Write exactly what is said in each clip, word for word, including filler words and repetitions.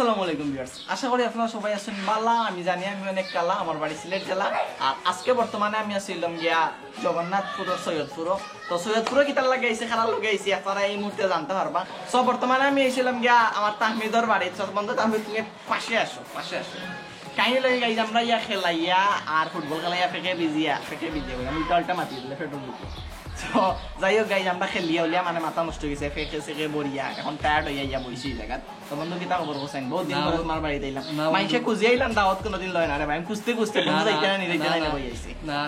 আসসালামু আলাইকুম viewers, আশা করি আপনারা সবাই আছেন ভালা। আমি জানি আমি অনেক কালা, আমার বাড়ি সিলেট জেলা। আর আজকে বর্তমানে আমি আছিলাম গিয়া জগন্নাথপুরর সৈয়দপুরও। তো সৈয়দপুরও কিতার লাগি আইছি, কারার লগে আইছি, আপনারা এই মুহূর্তে জানতে পারবা। So বর্তমানে আমি আইছিলাম গিয়া আমার তাহমিদর বাড়ি। So বন্ধু তাহমিদ, তুমি পাশে আসো, পাশে আসো। কাহিনী লাগে গাইজ, আমরা ইয়া খেলাইয়া আর ফুটবল খেলাইয়া ফেকে ভিজিয়া, ফেকে ভিজিয়া বলে আমি উল্টা উল্টা মাতি দিলে ফেটর দিকে। তো যাই হোক গাইজ, আমরা খেলিয়া উলিয়া মানে মাথা নষ্ট হয়ে গেছে, ফেকে সেকে বরিয়া এখন টায়ার্ড হইয়া ইয়া বইছি এই জায়গাত। তো বন্ধু, কিতা খবর হোসেন? বহুত দিন না, পরে তোমার বাড়িতে আইলাম। না, মাইনষে বন্ধু। খুঁজিয়া আইলাম, দাওয়াত কোনোদিন লয় না রে ভাই। আমি খুঁজতে খুঁজতে না, বন্ধু না, যাইতে না, নিয়ে যাইতে না, না, না। বই আইছি। না,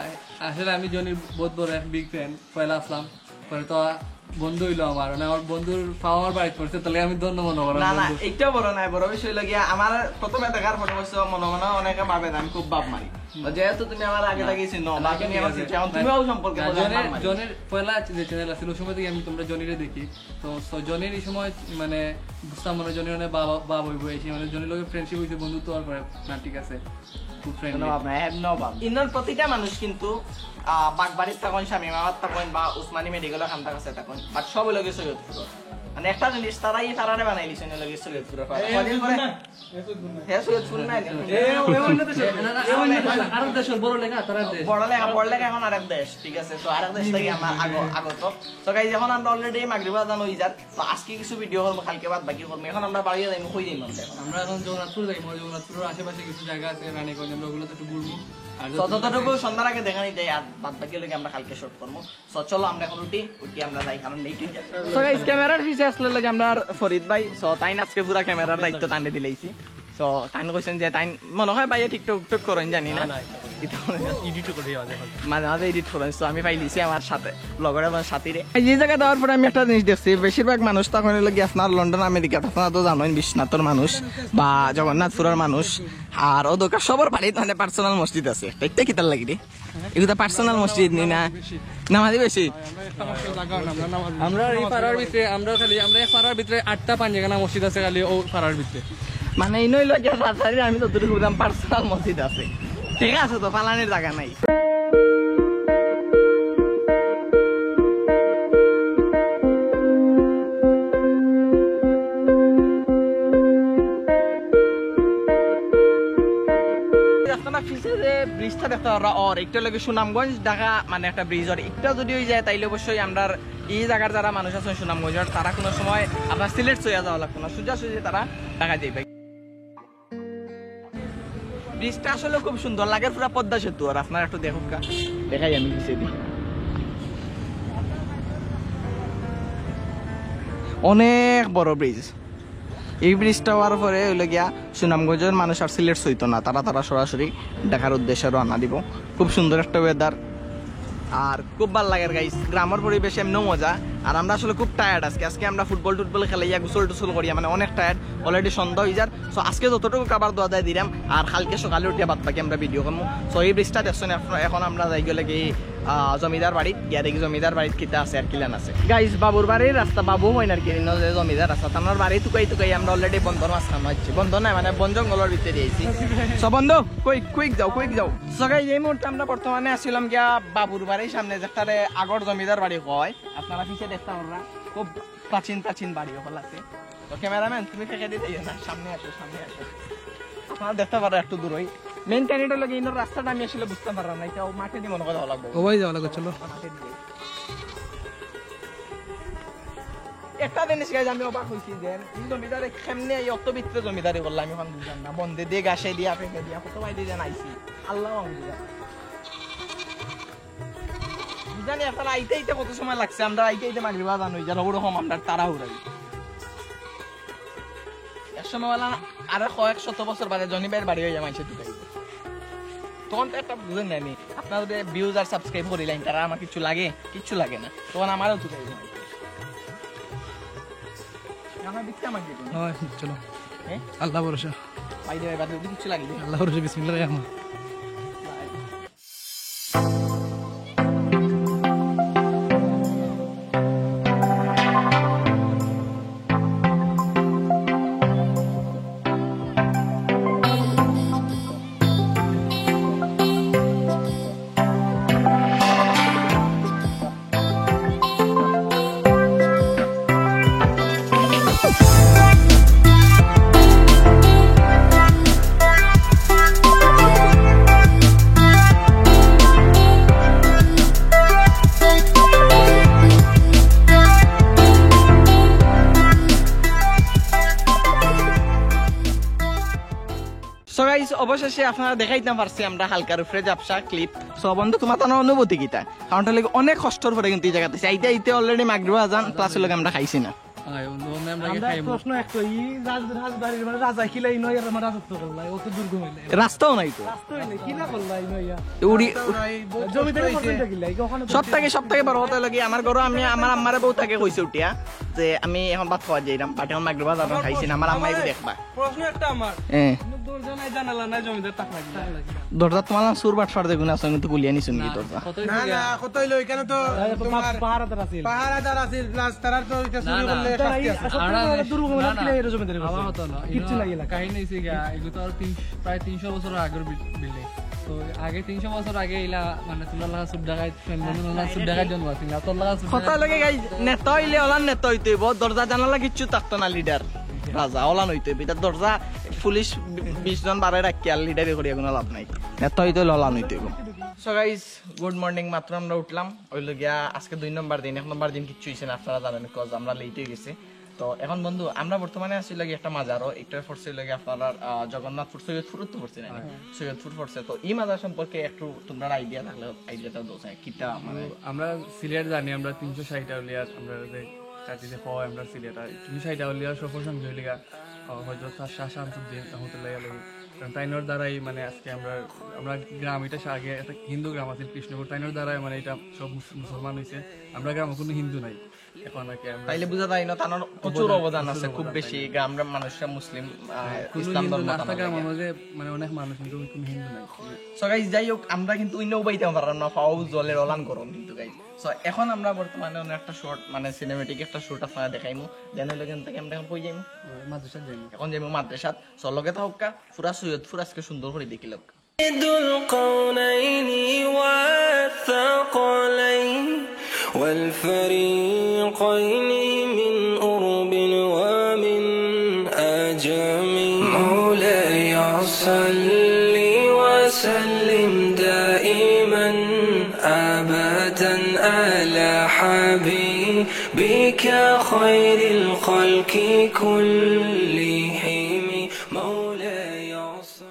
আসলে আমি জনির বহুত বড় এক বিগ ফ্যান। পয়লা আসলাম, পরে তো বন্ধু হইলো আমার, মানে আমার বন্ধুর পাওয়া আমার বাড়িত পড়ছে, তাহলে আমি ধন্য মনে করি না, না, বন্ধু। এইটা বড় নায়, বড় বিষয় হইলো গিয়া আমার প্রথমে দেখার পরে অবশ্য মনে মনে অনেকে ভাবে যে আমি খুব ভাব মারি। তো যেহেতু তুমি আমার আগে না, থাকি চিনো, না, বা তুমি ঠিক আমার আছে। চিনো, এখন না, তুমিও সম্পর্কে না, বোঝো জনির, আমার মারি। জনির পয়লা যে চ্যানেল আছিল, ওই সময় থেকে আমি তোমরা জনিরে দেখি। তো, তো জনির এই সময় মানে বুঝতাম মনে হয় জনির অনেক বাবা, বাবা হইব এসে, মানে জনির লগে ফ্রেন্ডশিপ হইছে, বন্ধুত্ব হওয়ার পরে। না, ঠিক আছে, খুব ফ্রেন্ডলি। কোনো ভাব নাই, I have no ভাব। ইন্নর প্রতিটা মানুষ কিন্তু, আহ, বাগবাড়িত থাকইন, শামীমাবাদ থাকইন বা উসমানী মেডিকেল খান্দার কাছে থাকইন, but সব হইলো গিয়া সৈয়দপুর। মানে একটা জিনিস, তারা এই তারারে বানাই দিছে, হইলো গিয়া সৈয়দপুর। এ, কদিন পরে না। হে সৈয়দপুর না, এ, ও, ও অন্য দেশর। এ, না, না, আরো দেশর, আরো দেশর, বড় লেখা, তারা দেশ। বড় লেখা, বড় লেখা এখন আরেক দেশ, ঠিক আছে? তো আরেক দেশ থেকে আমার আগো-, আগত। তো গাইজ, এখন আমরা already মাগরিব আজান হই যার। তো আজকে কিছু ভিডিও করবো, কালকে বাদ বাকি করবো। এখন আমরা বাড়ি যাইমু, কই যাইমু আমরা এখন? আমরা এখন জগন্নাথপুর যাইমু, জগন্নাথপুরের আশেপাশে কিছু জায়গা আছে, রানীগঞ্জ, আমরা ওগুলোতে একটু ঘুরবো। আর তো যতটুকু সন্ধ্যার আগে দেখা নিতে, আর বাদ বাকি হইলে আমরা কালকে শুট করবো। তো চলো আমরা এখন উঠি, উঠি আমরা যাই, কারণ লেট হয়ে যাবে। তো গাইজ, ক্যামেরার পিছে আসলে লাগে আমরা ফরিদ ভাই। তো তাইন আজকে পুরা ক্যামেরার দায়িত্ব তানে দিলাইছি। তো তাইন কইছেন যে তাইন মনে হয় ভাইয়া টিকটক টক করেন, জানি না। না, না, এডিট করে দেওয়া যায়। মাঝে মাঝে এডিট করেন, তো আমি পাইলিছি আমার সাথে, ব্লগার এবং সাথীরে। এই যে জায়গা দেওয়ার পরে আমি একটা জিনিস দেখছি, বেশিরভাগ মানুষ তখন হইলো গিয়া আপনার লন্ডন, আমেরিকা, আপনারা তো জানেন বিশ্বনাথর মানুষ বা জগন্নাথপুরের মানুষ, আর ও দোকান সবার বাড়িত মানে পার্সোনাল মসজিদ আছে। দেখতে কিতার লাগি রে? এগুলো তো পার্সোনাল মসজিদ নি না, নামাজি বেশি। আমরা এই পাড়ার ভিতরে, আমরা খালি, আমরা এক পাড়ার ভিতরে আটটা পাঞ্জাখানা মসজিদ আছে খালি ও পাড়ার ভিতরে। মানে, এই নইলো গিয়া রাজশাহীর আমি যতটুকু বুঝলাম পার্সোনাল মসজিদ আছে, ঠিক আছে, তো পালানির জায়গা নাই। আপনারা পিছে যে ব্রিজটা দেখতে পাররা, ওর একটা লাগে সুনামগঞ্জ ঢাকা, মানে একটা ব্রিজ, ওর একটা যদি হয়ে যায়, তাইলে অবশ্যই আমরা এই জায়গার যারা মানুষ আছেন সুনামগঞ্জের, তারা কোনো সময় আপনার সিলেট চইয়া যাওয়া লাগতো না, সোজাসুজি তারা ঢাকা যাইবে। ব্রিজটা আসলে খুব সুন্দর লাগে, পুরা পদ্মা সেতু। আর আপনারা একটু দেখুক্কা, দেখাই আমি পিছে দি, অনেক বড় ব্রিজ। এই ব্রিজটা হওয়ার পরে হইলো গিয়া সুনামগঞ্জের মানুষ আর সিলেট সইতো না, তারা তারা সরাসরি ঢাকার উদ্দেশ্যে রওনা দিব। খুব সুন্দর একটা ওয়েদার, আর খুব ভালো লাগে গাইস। গ্রামের পরিবেশ এমনিও মজা। আর আমরা আসলে খুব টায়ার্ড আজকে। আজকে আমরা ফুটবল টুটবল খেলাইয়া গোসল টোসল করিয়া মানে অনেক টায়ার্ড, অলরেডি সন্ধ্যা হয়ে যার। সো আজকে যতটুকু কাবার দোয়া দেয় দিলাম, আর কালকে সকালে উঠিয়া বাদ বাকি আমরা ভিডিও করবো। সো এই ব্রিজটা দেখছেন, এখন আমরা যাই গেলে কি, আহ, জমিদার বাড়ি গিয়া দেখি জমিদার বাড়িত কিতা আছে আর কিলান আছে। গাইস, বাবুর বাড়ির রাস্তা, বাবু হয় না আর কি, ইনো যে জমিদার রাস্তা, তার বাড়ি তুকাই তুকাই আমরা অলরেডি বন্দর মাঝখান হচ্ছে, বন্দর নাই মানে বন জঙ্গলের ভিতরে আইছি। সো বন্ধু, কুইক কুইক যাও, কুইক যাও। সো গাইস, এই মুহূর্তে আমরা বর্তমানে আছিলাম গিয়া বাবুর বাড়ির সামনে, যেটারে আগর জমিদার বাড়ি কয়। আপনারা পিছে দেখতে পাররা খুব প্রাচীন প্রাচীন বাড়ি হল আছে। তো ক্যামেরাম্যান, তুমি ফেকে দিতে ইয়ে না, সামনে আসো, সামনে আসো। আপনারা দেখতে পাররা একটু দূরই। মেইন কাহিনীটা হলো কি, ইনোর রাস্তাটা আমি আসলে বুঝতে পারলাম না, এটা ও মাঠে দিয়ে মনে করে লাগবো। ওবায়দি যাওয়া লাগবো, চলো। মাঠে দিয়ে। একটা জিনিস গাইস, আমি অবাক হইছি যে এই জমিদারে কেমনে এই অত ভিতরে জমিদারি করলাম, আমি এখন বুঝলাম না। বন্দে দিয়ে, গাছে দিয়া, ফেকে দিয়া, কত বাইরে দিয়ে আইছি, আল্লাহ আমি বুঝলাম। বুঝানি আপনারা আইতে আইতে কত সময় লাগছে, আমরা আইতে আইতে মাগরিব আজান হয়ে যার, ওরকম আমরা তাড়াহুড়াই। এক সময় বললাম, আরো কয়েক শত বছর বাদে জনি ভাইয়ের বাড়ি হইয়া মাইনষে তুকাইব। তখন তো একটা বুঝেন না নি, আপনারা যদি ভিউজ আর সাবস্ক্রাইব করিলেন, তারা আমার কিছু লাগে, কিচ্ছু লাগে না, তখন আমারও তুকাইব। আমার ভিক্ষা মাগি তুমি। হয়, চলো। হ্যাঁ? আল্লাহ ভরসা। ভাই রে, ভাই, বাদ দিয়ে কিচ্ছু লাগে না। আল্লাহ ভরসা, বিসমিল্লাহ রহমান। অবশেষে আপনারা দেখাইতাম পারছি আমরা হালকার উপরে ঝাপসা ক্লিপ। সো বন্ধু, তোমার তার অনুভূতি কিতা? কারণ অইলো অনেক কষ্টর পরে কিন্তু এই জাগাত আইছি। আইতে আইতে অলরেডি মাগরিব আজান, প্লাস অইলো আমরা খাইছি না। আয়, অন্য, অন্য আমরা আগে আমরা খাইমু। প্রশ্ন একটা, ই রাজ-, রাজবাড়ির মানে রাজা কিলা ইনো ইয়ার আমার রাজত্ব করলা, অত দুর্গম অইলে। রাস্তাও নাই তো। রাস্তা অইলে কিলা করলা ইনো ইয়া? উড়ি-, রাস্তাও নাই, বহুত জমিদারি কষ্ট অইছে। পর্যন্ত কিলা, এই ওখানে সব থাকি, সব থাকি বড় কথা অইলো কি, আমার ঘরো আমি আমার আম্মারে বউ থাকি কইছে উঠিয়া যে আমি এখন ভাত খাওয়া যাইরাম, but এখন মাগরিব আজান খাইছি না, আমার আম্মাই দেখবা। প্রশ্ন একটা আমার। হ্যাঁ। কিন্তু দরজা নাই, জানালা নাই, জমিদার টাকা লাগে। দরজা তোমার নাম সুর বাটফার দেখুন, আসলে কিন্তু গুলিয়া নিছুন কি দরজা? কত না, হইছে না, গিয়া? কত অইলো? এখানে তো আরে, তো তোমার পাহারাদার আছিল। পাহারাদার আছিল, plus তারা তো এটা চুরি না, না। করলে তারা শাস্তি এই আছে। সত্তর আড়া বছর দেশ, দুর্গ না, না। কিলা এর জমিদারি আমার করছে। হতো না। কিচ্ছু নাই এলাকা। কাহিনী হইছে গিয়া, এগুলো তো আর তিন, প্রায় তিনশো বছর আগের বি-, building। তো আগে তিনশো বছর আগে ইলা, মানে, তোমরা লাগা চুর ডাকাত, ফ্যান বন্ধু লাগা চুর ডাকাত জন্ম আছিল। আর তোর লাগা চুর কথা ডাকাত লাগে গাইজ, নেতা অইলে অলান নেতা অইতে অইবো, দরজা জানালা কিচ্ছু থাকতো না, লিডার রাজা অলান অইতে অইবো। ইটা দরজা পুলিশ বি-, বিশ জন বাড়াই রাখি আর লিডারি করি এগুলো লাভ নাই। নেতা অইতে অইলে অলান অইতে অইবো। So guys, good morning, মাত্র আমরা উঠলাম। অইলো গিয়া আজকে দুই নম্বর দিন, এক নম্বর দিন কিচ্ছু অইছে না, আপনারা জানেন, cause আমরা লেট অই গেছে। তো এখন বন্ধু, আমরা বর্তমানে আছি লাগি একটা মাজারও, একটা পড়ছে লাগি আপনারা, আহ, জগন্নাথপুর, সৈয়দপুর তো পড়ছে না? হ্যাঁ। সৈয়দপুর পড়ছে। তো এই মাজার সম্পর্কে একটু তোমরা আইডিয়া থাকলে আইডিয়াটা দাও, স্যার, কিতা মানে? তো আমরা সিলেট জানি, আমরা তিনশো ষাট আউলিয়ার, আমরা যে কাটিতে হয়, আমরা সিলেট আর তিনশো ষাট আউলিয়ার সফর সঙ্গী হইলে গা, আহ, হযরত শাহ শামসুদ্দিন রহমতুল্লাহ আলাইহি। কারণ তাইনর দ্বারাই মানে আজকে আমরা, আমরা গ্রাম, এটা আগে একটা হিন্দু গ্রাম আছিল কৃষ্ণপুর, তাইনর দ্বারাই মানে এটা সব মুস-, মুসলমান হইছে। আমরা গ্রামে কোনো হিন্দু নাই। এখন আর কি আমরা তাইলে বুঝা যায় না, তানর প্রচুর অবদান, অবদান আছে, প্রচুর খুব অবদান বেশি। তাইলে গ্রামর মানুষরা মুসলিম, আহ, হ্যাঁ, কোনো ইসলাম হিন্দু ধর্ম না, আস্তা গ্রাম আমাদের মানে অনেক মানুষ, কিন্তু কোনো হিন্দু নাই। So guys, যাই হোক, আমরা কিন্তু ইনো বাইতাম পারলাম না, ফাও জলের অলান গরম কিন্তু guys। So এখন আমরা বর্তমানে অন্য একটা শর্ট, মানে সিনেম্যাটিক একটা শর্ট আপনারা দেখাইমু, দেন হইলে কিন্তু আমরা এখন কই যাইমু? মাদ্রাসাত যাইমু। এখন যাইমু মাদ্রাসাত। So লগে থাকুক্কা, পুরা সৈয়দপুর আজকে সুন্দর করে দেখিলাম। سيد الكونين والثقلين والفريقين من أرب ومن أجم. مولاي صل وسلم دائما أبدا على حبيبك خير الخلق كلهم. مولاي صل.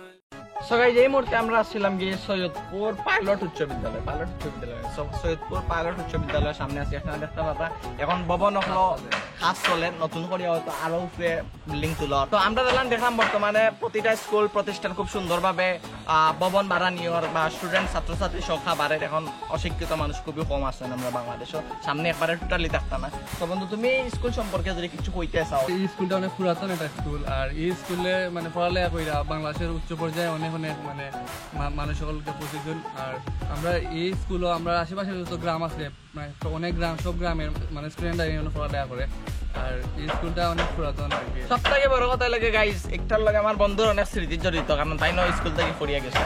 So guys, এই মুহূর্তে আমরা আসছিলাম গিয়া সৈয়দপুর পাইলট উচ্চ বিদ্যালয়, পাইলট উচ্চ বিদ্যালয়। So, সৈয়দপুর পাইলট উচ্চ বিদ্যালয়ের সামনে আছি, আপনারা দেখতা পারবা। এখন ভবন অকল কাজ চলে, নতুন করিয়া হয়তো আরো উপরে বিল্ডিং তুলা। তো আমরা দেখলাম, দেখলাম বর্তমানে প্রতিটা স্কুল প্রতিষ্ঠান খুব সুন্দরভাবে, আহ, ভবন বাড়ানিওর বা স্টুডেন্ট ছাত্রছাত্রী সংখ্যা বাড়ের। এখন অশিক্ষিত মানুষ খুবই কম আছেন আমরা বাংলাদেশো, সামনে একবারে টোটালি থাকতা না। তো বন্ধু, তুমি এই স্কুল সম্পর্কে যদি কিছু কইতে চাও? এই স্কুলটা অনেক পুরাতন একটা স্কুল, আর এই স্কুলে মানে পড়ালেখা কইরা বাংলাদেশের উচ্চ পর্যায়ে অনেক অনেক মানে মা-, মানুষ সকলকে পৌঁছেছেন। আর আমরা এই স্কুলও, আমরা আশেপাশে যত গ্রাম আছে, মানে তো অনেক গ্রাম, সব গ্রামের মানে স্টুডেন্টরা এখানে পড়ালেখা করে। আর এই স্কুলটা অনেক পুরাতন আর কি। সব থেকে বড় কথা লাগে গাইস, একটার লগে আমার বন্ধুর অনেক স্মৃতি জড়িত, কারণ তাইনও স্কুল থেকে পড়িয়া গেছে।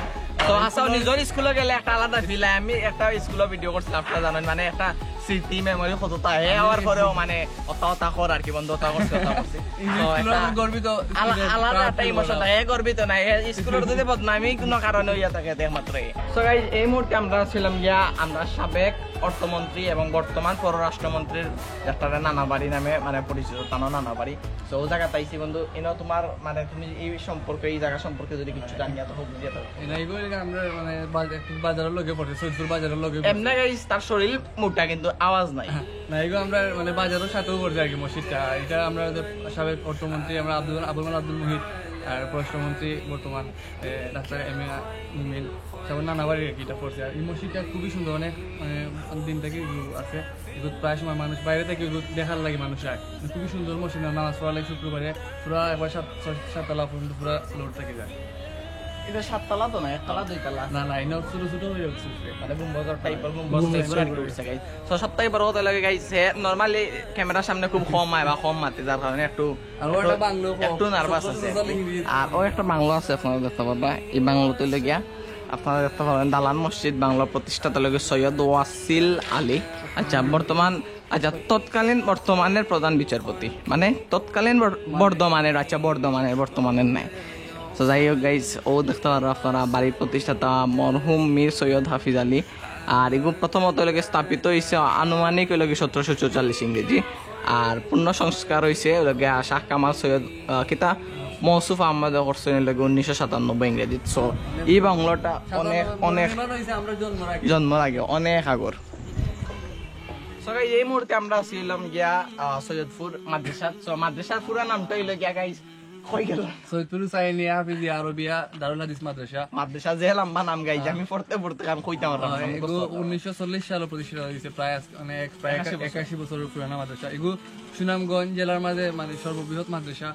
তো আচ্ছা, নিজের স্কুলে গেলে একটা আলাদা ফিল হয়। আমি একটা স্কুলে ভিডিও করছিলাম, আপনারা জানেন, মানে একটা স্মৃতি মেমোরি কতটা হে হওয়ার পরেও মানে অতা অতা কর আর কি, বন্ধু অতা করছে, অতা করছে। এই তো স্কুলের একটা আমি গর্বিত আলা-, স্টুডেন্ট, আলাদা প্রাউড একটা ফিল ইমোশন হয়। থাকে, হে গর্বিত না, হে স্কুলের যদি বদনামি কোনো কারণে হইয়া থাকে, একমাত্র এই। So guys, এই মুহূর্তে আমরা ছিলাম গিয়া আমরা সাবেক অর্থমন্ত্রী এবং বর্তমান পররাষ্ট্রমন্ত্রীর ডাক্তারের নানা বাড়ি নামে মানে পরিচিত, তানো নানা বাড়ি। So, ও জাগাত আইছি বন্ধু, এনে তোমার মানে তুমি এই সম্পর্কে, এই জাগা সম্পর্কে যদি কিছু জানিয়া তো হোক, বুঝিয়া থাকো। এনে এগো এলাকা আমরা মানে বাজ-, একটু বাজারের লগে পড়ে, সৈয়দপুর বাজারের লগে পড়ে। এমনে গাইস, তার শরীর মোটা কিন্তু আওয়াজ নাই। না, এগো আমরা মানে বাজারের সাথেও পড়ছে আর কি মসজিদটা। এটা আমরা যে সাবেক অর্থমন্ত্রী, আমরা আব্দুল, আবুল মাল আব্দুল মুহিত, আর পররাষ্ট্রমন্ত্রী বর্তমান, এ, ডাক্তার এম এ মুমিন, সবার নানা বাড়ি আর কি এটা পড়ছে। আর এই মসজিদটা খুবই সুন্দর, অনেক মানে দিন থেকে এগো আছে। এগো প্রায় সময় মানুষ বাইরে থেকে এগো দেখার লাগে মানুষ আয়। মানে খুবই সুন্দর মসজিদ, নামাজ পড়া লাগে শুক্রবারে। পুরা একবার সাত, ছয়, সাততলা পর্যন্ত পুরা লোড থেকে যায়। এটা সাততলা তো না, একতলা, দুইতলা আছে। না, না, এটা ছোট ছোট হয়ে উঠছে। মানে গম্বুজ টাইপের, গম্বুজ গম্বুজ টাইপের আর কি টাইপের। উঠছে, গাইস। তো সব থেকে বড় কথা লাগে, গাইস, সে normally ক্যামেরার সামনে খুব কম আয় বা কম মাতে, যার কারণে একটু, আর ও একটা একটু, বাংলো, একটু নার্ভাস ছোট আছে ছোট আর কি। লিখে দিয়েছে। আর ও একটা বাংলো আছে, আপনারা দেখতে পারবা। এই বাংলোতে হইলো গিয়া, আপনারা দেখতে পারবেন, দালান মসজিদ, বাংলো প্রতিষ্ঠাতা হইলো গিয়া সৈয়দ ওয়াসিল আলী। আচ্ছা, বর্তমান আচ্ছা, তৎকালীন বর্তমানের প্রধান বিচারপতি, মানে তৎকালীন বর-, বর্ধমানের, আচ্ছা, বর্ধমানের, বর্তমানের নাই। তো যাই হোক গাইস, ও দেখতে পারো আপনারা বাড়ির প্রতিষ্ঠাতা মরহুম মীর সৈয়দ হাফিজ আলী। আর এগু প্রথমত হইলো গিয়া স্থাপিত হইছে আনুমানিক হইলো গিয়া সতেরোশো চৌচল্লিশ ইংরেজি। আর পূর্ণ সংস্কার হইছে হইলো গিয়া শাহ কামাল সৈয়দ, আহ, কিতা? মৌসুফ আহমদে করছইন অইলো গি উনিশশো সাতানব্বই ইংরেজিত। So, এই বাংলাটা অনেক, অনেক নির্মাণ হইছে আমরা জন্মর আগে। জন্মর আগে, অনেক আগর। So, guys, এই মুহূর্তে আমরা আছি অইলাম গিয়া, আহ, সৈয়দপুর মাদ্রাসা। So, মাদ্রাসার পুরা নামটা অইলো গিয়া, guys, কই গেল? সৈয়দপুর হুসাইনিয়া হাফিজিয়া আরবিয়া দারুল হাদিস মাদ্রাসা। মাদ্রাসা যে লম্বা নাম, guys, হ্যাঁ। আমি পড়তে পড়তে কারণ কইতাম পারলাম না, হ্যাঁ, মুখস্থ এগু করতাম। উনিশশো চল্লিশ সালো প্রতিষ্ঠিত হইছে, প্রায় আজ অনেক, প্রায় একাশি বছর। একাশি বছর পুরানা মাদ্রাসা। এগু সুনামগঞ্জ জেলার মাঝে মানে সর্ববৃহৎ মাদ্রাসা।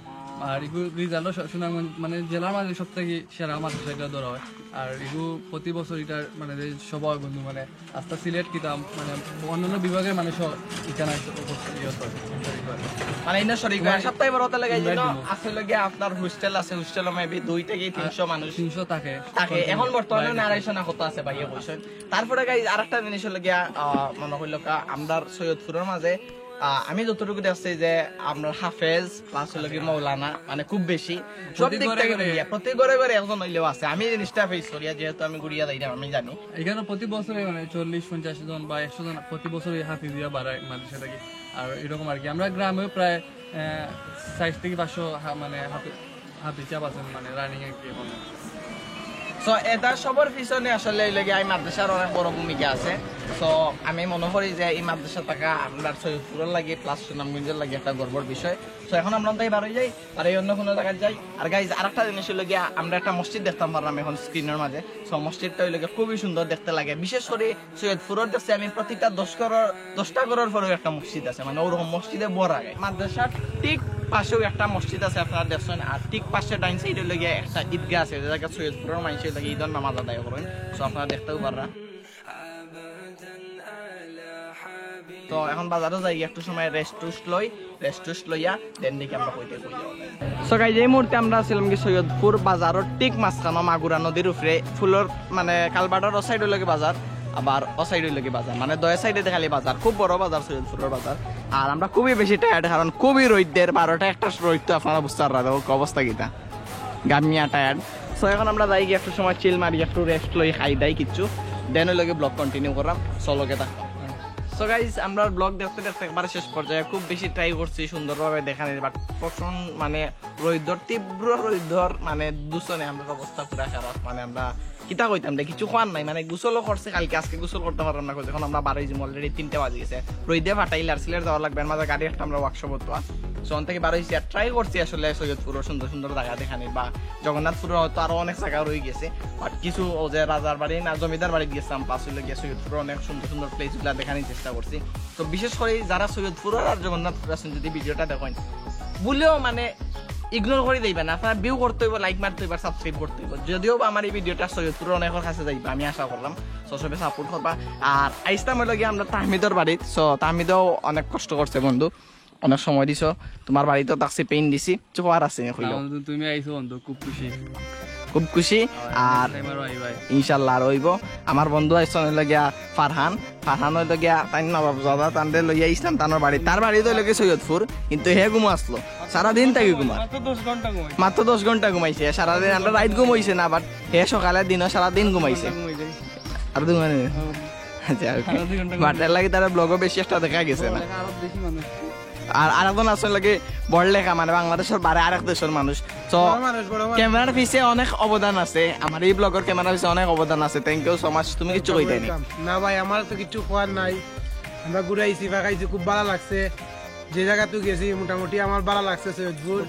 আর এগু রেজাল্টও স-, সুনামগঞ্জ মানে জেলার মাঝে সব থেকে সেরা মাদ্রাসা এটা ধরা হয়। আর এগু প্রতি বছর এটার মানে যে সভা হয় বন্ধু মানে আস্তা সিলেট কিতা মানে অন্যান্য বিভাগের মানুষও এখানে আসে উপস্থিত ইয়ে হয়, শরিক হয়। মানে এনে শরিক হয়। সবটাই বড় কথা লাগে এই জন্য invite দিব। আসলে গিয়ে আপনার হোস্টেল আছে, হোস্টেলও maybe দুই থেকে তিনশো মানুষ তিনশো থাকে। থাকে। এখন বর্তমানে বাইরে। আড়াইশো না কত আছে ভাইয়া বলছেন। তারপরে, guys, আরেকটা জিনিস অইলো গিয়া, আহ, মনে হইলো কা, আমরার সৈয়দপুরের মাঝে, আহ, আমি যতটুকু দেখছি যে আপনার হাফেজ plus অইলো গিয়া মৌলানা, মানে খুব বেশি। সব প্রতি দিক ঘরে থেকে ঘরে। মিলিয়া প্রতি ঘরে ঘরে একজন হইলেও আছে। আমি এই জিনিসটা face করিয়া, যেহেতু আমি ঘুরিয়া যাই না, আমি জানি। এখানে প্রতি বছরে মানে চল্লিশ পঞ্চাশ জন বা একশো জন প্রতি বছরই হাফিজিয়া বাড়ায় মাদ্রাসা থাকি। আর এরকম আর কি, আমরা গ্রামেও প্রায়, আহ, ষাট থেকে পাঁচশো হা-, মানে হাফি-, হাফিজিয়া আছেন, মানে running এ কি এখন। So, এটা সবার পিছনে আসলে এই লাগে এই মাদ্রাসার অনেক বড় ভূমিকা আছে। So, আমি মনে করি যে এই মাদ্রাসা থাকা আমরা সৈয়দপুরের লাগি plus সুনামগঞ্জের লাগি একটা গর্বর বিষয়। So, এখন আমরা তাই বারোই যাই, আর এই অন্য কোনো জায়গায় যাই। আর, guys, আরেকটা জিনিস হইলো গিয়া, আমরা একটা মসজিদ দেখতাম পারলাম এখন স্ক্রিনের মাঝে। So, মসজিদটা হইলো গিয়া খুবই সুন্দর দেখতে লাগে, বিশেষ করে সৈয়দপুরের দেখছি আমি প্রতিটা দশ ঘরর, দশটা ঘরর পরেও একটা মসজিদ আছে, মানে ওরকম মসজিদে ভরা লাগে। মাদ্রাসার ঠিক পাশেও একটা মসজিদ আছে, আপনারা দেখছেন। আর ঠিক পাশে ডাইন সাইডে হইলো গিয়া একটা ঈদগাহ আছে, যে জায়গায় সৈয়দপুরের মানুষ হইলো গিয়া ঈদের নামাজ আদায় করেন। So, আপনারা দেখতেও পাররা। তো এখন বাজারও যাই, একটু সময় রেস্ট টুস্ট লই, রেস্ট টুস্ট লইয়া then দেখি আমরা কইতে কই যাওয়া যায়। So, guys, এই মুহূর্তে আমরা আছিলাম কি সৈয়দপুর বাজারর ঠিক মাঝখানো মাগুরা নদীর উপরে, ফুলর মানে কালভার্টর ও সাইড হইলো কি বাজার, আবার ও সাইড হইলো কি বাজার, মানে দুই সাইডে খালি বাজার, খুব বড় বাজার সৈয়দপুরের বাজার। আর আমরা খুবই বেশি টায়ার্ড, কারণ খুবই রইদ দের, বারোটা একটা রইদ তো আপনারা বুঝতে পাররা দেখো অবস্থা কিতা। গামিয়া টায়ার্ড। So, এখন আমরা যাই গিয়া একটু সময় চিল মারি, একটু রেস্ট লই, খাই দাই কিচ্ছু, then হইলো গিয়া ব্লগ কন্টিনিউ করাম। So, লগে থাকো। So, guys, আমরা ব্লগ দেখতে দেখতে একবারে শেষ পর্যায়ে খুব বেশি ট্রাই করছি সুন্দরভাবে দেখানির, but প্রচন্ড মানে রইদর, তীব্র রইদর মানে দূষণে আমরার অবস্থা পুরা খারাপ। মানে আমরা কিতা কইতাম রে, কিছু কওয়ার নাই। মানে গোসলও করছি কালকে, আজকে গোসল করতে পারলাম না, এখন আমরা বারোই যাইমু, already তিনটা বাজি গেছে। রইদে ফাটাইল আর সিলেট যাওয়া লাগবে, এর মাঝে গাড়ি একটা আমরা ওয়ার্কশপও তো। So, অন থেকে বারোইছি আর ট্রাই করছি আসলে সৈয়দপুরও সুন্দর সুন্দর জাগা দেখানির, বা জগন্নাথপুরও হয়তো আরো অনেক জাগা রই গেছে, but কিছু ও যে রাজার বাড়ি না জমিদার বাড়িত গেছিলাম, plus হইলো গিয়া সৈয়দপুরও অনেক সুন্দর সুন্দর প্লেস গুলা দেখানির চেষ্টা করছি। তো বিশেষ করে যারা সৈয়দপুর আর জগন্নাথপুর আছেন, যদি ভিডিওটা দেখেন, ভুলেও মানে ইগনোর করি দিবেন, আপনারা ভিউ করতে হইব, লাইক মারতে হইব, সাবস্ক্রাইব করতে হইব। যদিও বা আমার এই ভিডিওটা সৈয়দপুরের অনেকের কাছে যাইবা, আমি আশা করলাম। So, সবে সাপোর্ট করবা। আর আইসলাম হইলো গিয়া আমরা তাহমিদর বাড়িত। So, তাহমিদও অনেক কষ্ট করছে বন্ধু, অনেক সময় দিছো, তোমার বাড়িত থাকছি, পেইন দিছি, কিছু কওয়ার আছে নি কইলো। না বন্ধু, তুমি আইছো বন্ধু, খুব খুশি। খুব খুশি। আর next time আরো আইবায়। ইনশাল্লাহ আর হইব। আমার বন্ধু আইসন হইলো গিয়া ফারহান, ফারহান হইলো গিয়া তাই নবাবজাদা, তানরে লইয়া ইসলাম তানোর বাড়ি, তার বাড়ি তো হইলো গিয়া সৈয়দপুর, কিন্তু হে ঘুমো আসলো, সারাদিন থাকি ঘুমার। মাত্র দশ ঘন্টা ঘুমাই। মাত্র দশ ঘন্টা ঘুমাইছে সারাদিন, আমরা রাইত ঘুমাইছে না, but হে সকালে দিনও সারাদিন ঘুমাইছে। ঘুমাই যাই। আর দুই ঘন্টা? হ্যাঁ। আচ্ছা, okay। সারা দুই ঘন্টা but এর লাগি তার ব্লগও বেশি একটা দেখা গেছে না। আরো বেশি মানুষ। আর আরেকজন আছে লাগে বড় লেখা, মানে বাংলাদেশের বারে আরেক দেশের মানুষ। তো বড় মানুষ, বড় মানুষ। ক্যামেরার পিছে অনেক অবদান আছে, আমার এই ব্লগের ক্যামেরার পিছে অনেক অবদান আছে। Thank you so much। তুমি কিচ্ছু কইতায় নি? Welcome। না ভাই, আমার তো কিচ্ছু কওয়ার নাই। আমরা ঘুরে আইছি, ফাঁকাইছি, খুব ভালো লাগছে। যে জায়গাত গেছি মোটামুটি আমার ভালো লাগছে সৈয়দপুর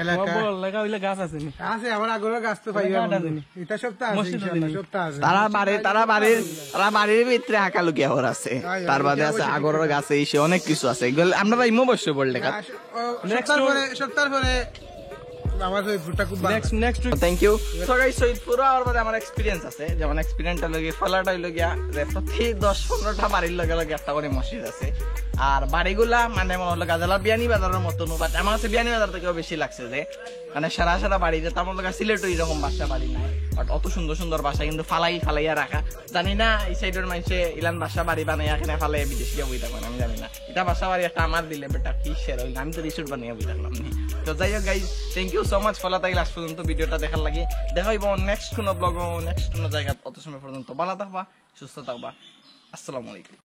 এলাকা। তোমার বড় লেখা হইলে গাছ আছে নি? আছে, আমার আগরের গাছ তো পাইবা বন্ধু। এটা সব তো আছে, মসজিদ ইনশাআল্লাহ, আছে নি? সব তো আছে। তারা বাড়ি, তারা বাড়ির, তারা বাড়ির ভিতরে হাকালুকি আগর আছে। আয়, তার বাদে আছে আগরের গাছ, এই সে অনেক কিছু আছে। এগুলো আমরা ইমো অবশ্য বললে কাজ। আস-, ও, next সপ্তাহ পরে, সপ্তাহ পরে আমার সৈয়দপুরটা খুব ভালো। Next, next week। Thank you। So guys, Saidpur আর বাদে আমার এক্সপিরিয়েন্স আছে, যেমন এক্সপিরিয়েন্সটা লগে ফলাটা হইলো গিয়া যে প্রতি দশ পনেরোটা বাড়ির লগে লগে একটা করে মসজিদ আছে। আর বাড়িগুলা মানে মনে হলো গাজালা বিয়ানীবাজারের মতন, but আমার কাছে বিয়ানীবাজার থেকেও বেশি লাগছে যে মানে সারা সারা বাড়ি যে তেমন লোক সিলেট ওই রকম বাসা বাড়ি নাই, but অত সুন্দর সুন্দর বাসা কিন্তু ফালাই ফালাইয়া রাখা। জানি না এই সাইডের মানুষে ইলান বাসা বাড়ি বানাইয়া এখানে ফালাইয়া বিদেশ গিয়া বই থাকবেন, আমি জানি না। এটা বাসা বাড়ি একটা আমার দিলে বেটা কি সেরা হইলো, আমি তো রিসোর্ট বানিয়ে বই থাকলাম নি। তো যাই হোক guys, thank you so much ফলা তাই লাস্ট পর্যন্ত ভিডিওটা দেখার লাগি। দেখা হইব নেক্সট কোনো ব্লগ, নেক্সট কোনো জায়গা। অত সময় পর্যন্ত ভালো থাকবা, সুস্থ থাকবা। আসসালামু আলাইকুম।